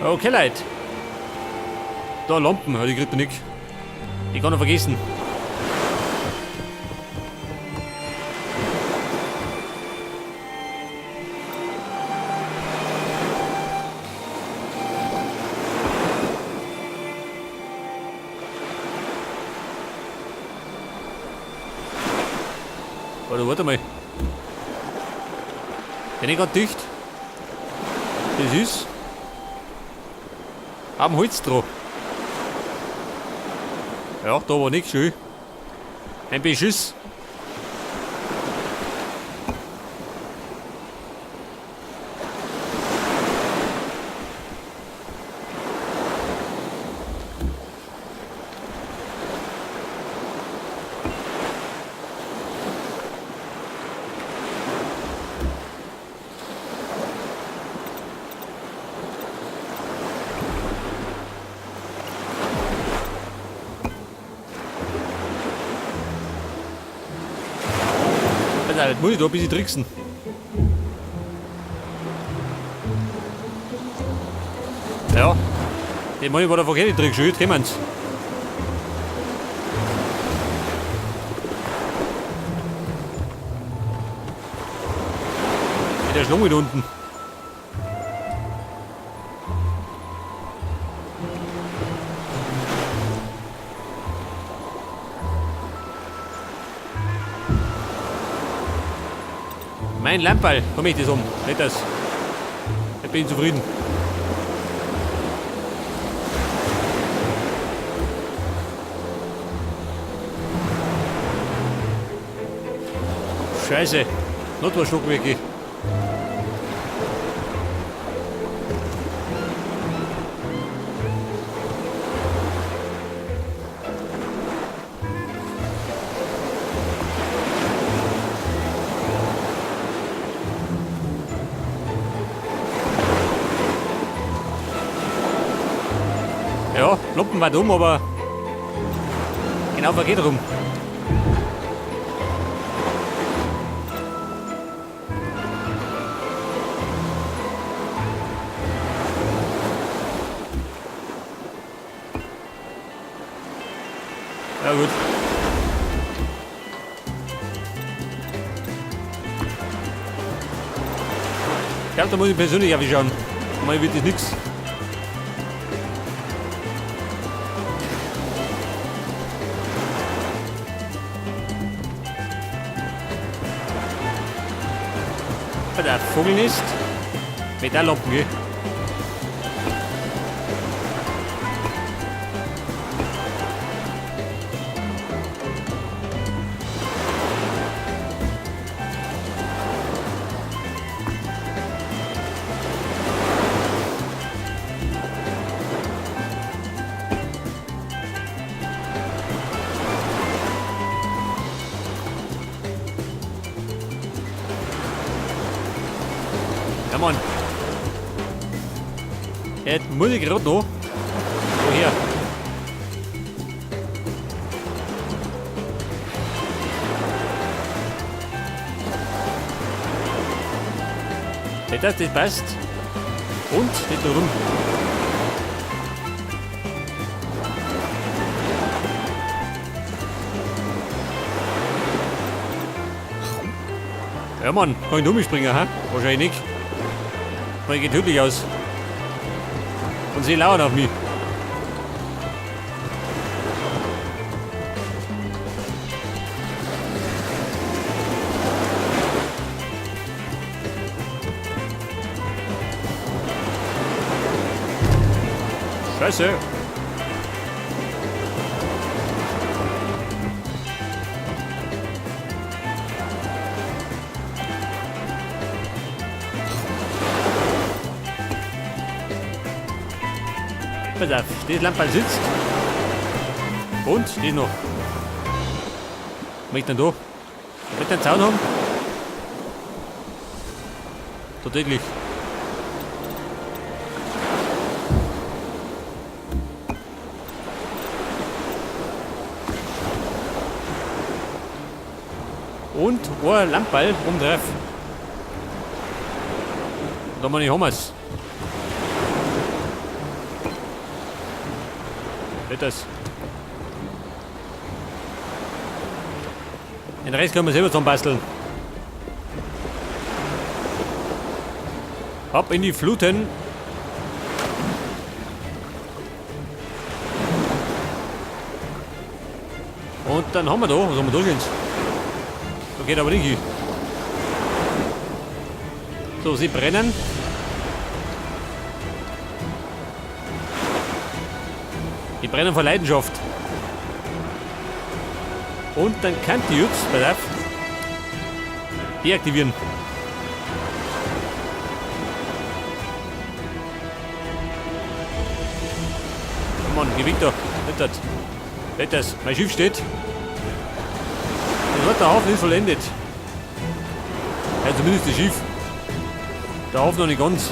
Okay, Leute. Da Lampen, die kriegt er nicht. Die kann er vergessen. Warte, warte mal. Bin ich grad dicht? Das ist am Holz dran. Ja, da war nichts schön. Ein Beschiss. Alter, das muss ich da ein bisschen tricksen. Ja, den Mann war der verkehrt Trick, schön, jemand. Mit der Schlunge da unten. Mein Lamperl, komm ich das um. Nicht das. Ich bin zufrieden. Scheiße. Noch zwei Stockwerke. Ja, Lampen war dumm, aber genau verkehrt rum. Ja gut. Ich glaube, da muss ich persönlich auf schauen. Mal wird das nix. Der Vogelnest. Metalllampen, gell? Ja, Mann. Jetzt muss ich gerade noch. Woher? Das, das passt. Und nicht nur rum. Ja Mann, kann ich umspringen, ha? Wahrscheinlich nicht. Weil geht tödlich aus. Und sie lauern auf mich. Scheiße. Pass auf, das Lamperl sitzt. Und das noch. Was möchte denn da? Möchte einen Zaun haben? Tatsächlich. Und ein Lamperl oben drauf. Da meine ich, haben wir's. Das. Den Rest können wir selber zusammenbasteln. Ab in die Fluten. Und dann haben wir da, was haben wir da jetzt? Da geht aber nicht hin. So, sie brennen. Die brennen vor Leidenschaft. Und dann kann die jetzt, pass auf, deaktivieren. Komm on, geh weg da. Nicht das. Nicht das. Mein Schiff steht. Das der Hafen ist vollendet. Ja, zumindest das Schiff. Der Hafen noch nicht ganz.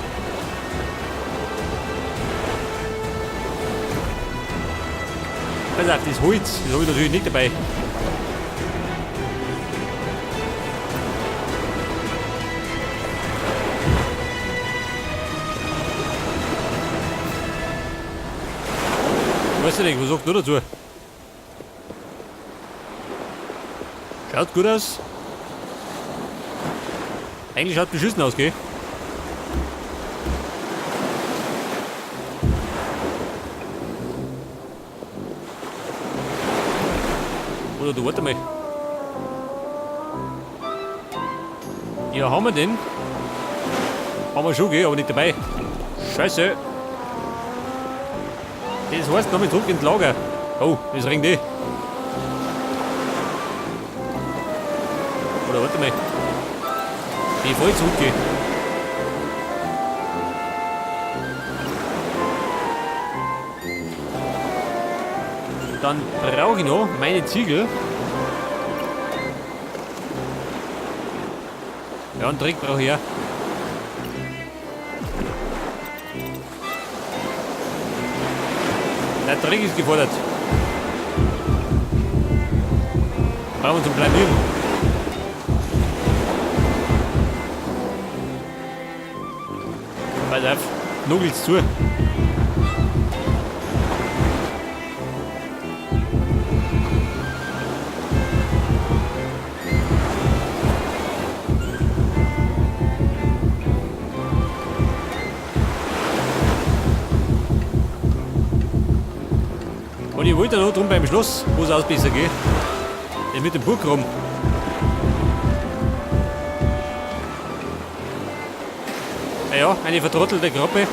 Pass auf, das Holz, das habe ich natürlich nicht dabei. Weiß ich nicht, was sagt du dazu? Schaut gut aus. Eigentlich schaut beschissen aus, gell? Oder du, warte mal. Ja, haben wir den? Haben wir schon, gell? Aber nicht dabei. Scheiße. Das heißt, nochmal zurück ins Lager. Oh, das regnet eh. Oder warte mal. Bevor ich zurückgehe. Dann brauche ich noch meine Ziegel. Ja, einen Dreck brauche ich auch. Der Dreck ist gefordert. Brauchen wir zum Planieren. Pass auf, nugelt's zu. Und ich wollte noch drum beim Schloss, wo es aus besser geht. Das mit dem Burggraben. Naja, eine vertrottelte Krabbe.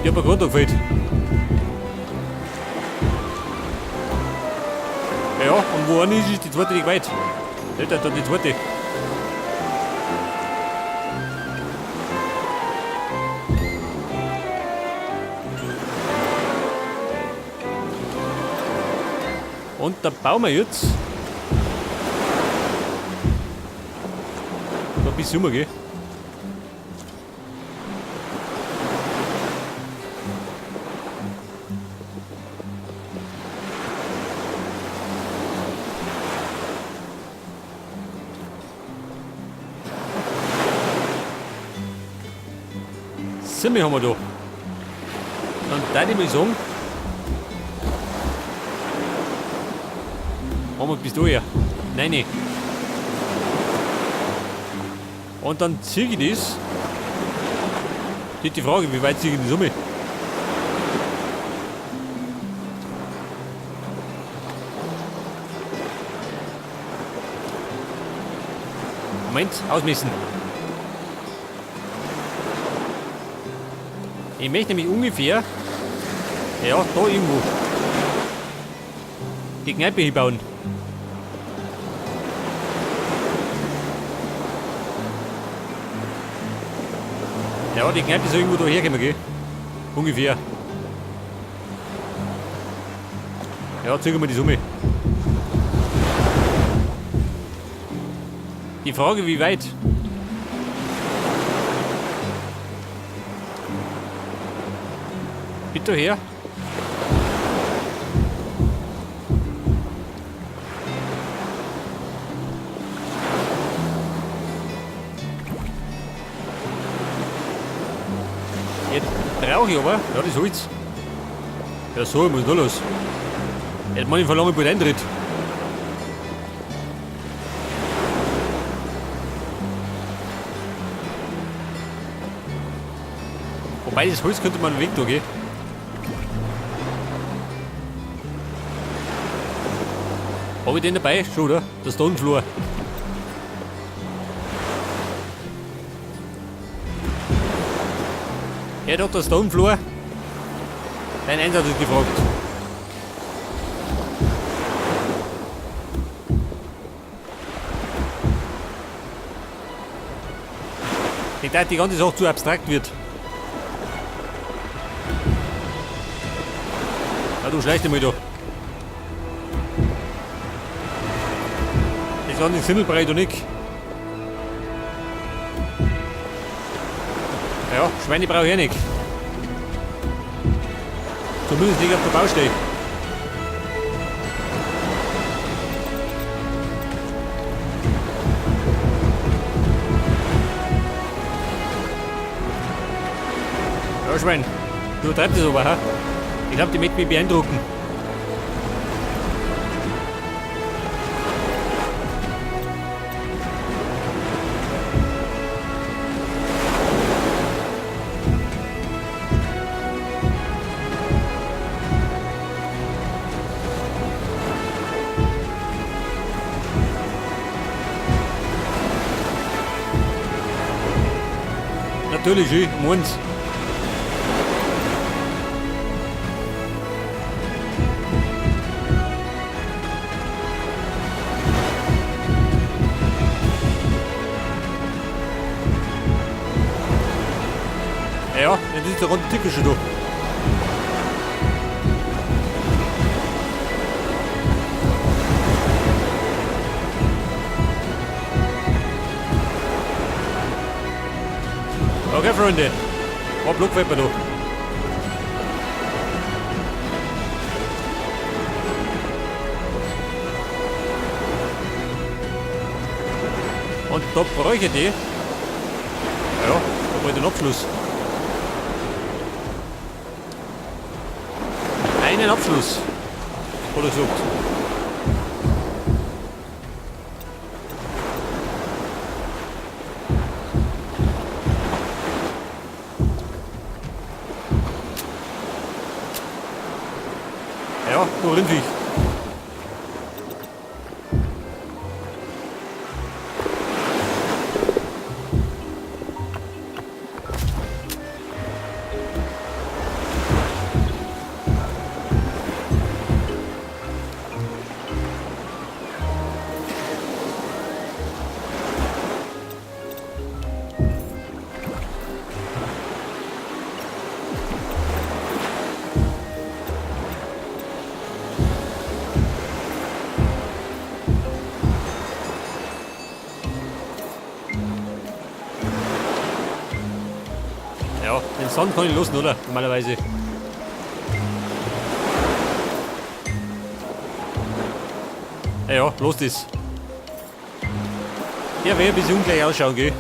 Die hat mir gerade gefällt. Ja, und wo eine ist, ist die zweite nicht weit. Nicht, da die zweite. Und da bauen wir jetzt. Da bis Sommer, gell? Ziemlich haben wir da. Dann würde ich mal sagen, haben wir bis da her. Nein, nein. Und dann ziehe ich das. Das ist die Frage, wie weit ziehe ich das um? Moment, ausmessen. Ich möchte nämlich ungefähr, ja, da irgendwo, die Kneipe hinbauen. Ja, die Kneipe soll irgendwo da herkommen, gell? Ungefähr. Ja, zügeln wir die Summe. Die Frage, wie weit? Bitte her. Jetzt brauche ich aber, ja, das Holz. Ja, so, was ist da los? Hätte man ihn verlangen, bald Eintritt. Wobei, das Holz könnte man weg da, gell? Hab ich den dabei? Schon, oder? Der Stonefloor. Herr Dr. Stonefloor, dein Einsatz ist gefragt. Nicht, dass die ganze Sache zu abstrakt wird. Ja, du schleichst dich mal da. Das war nicht Simmelbrei, du nicht. Ja, Schweine brauche ich eh nicht. Zumindest nicht auf der Baustelle. Ja, Schwein, du treibst es aber, ha? Ich glaub, die möchte mich beeindrucken. Natürlich, ich, um eins. Ja, das ist der runde Ticker schon da. Okay, Freunde. Ein Block fällt mir da. Und da brauche ich die. Ja, da brauche ich den Abschluss. Einen Abschluss. Hat er gesagt. Ja, nur Rindviech. Ja, den Sand kann ich losen, oder? Normalerweise. Ja, ja, los das. Der wird ein bisschen ungleich ausschauen, gell?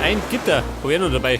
Ein Gitter, hab ich auch noch dabei.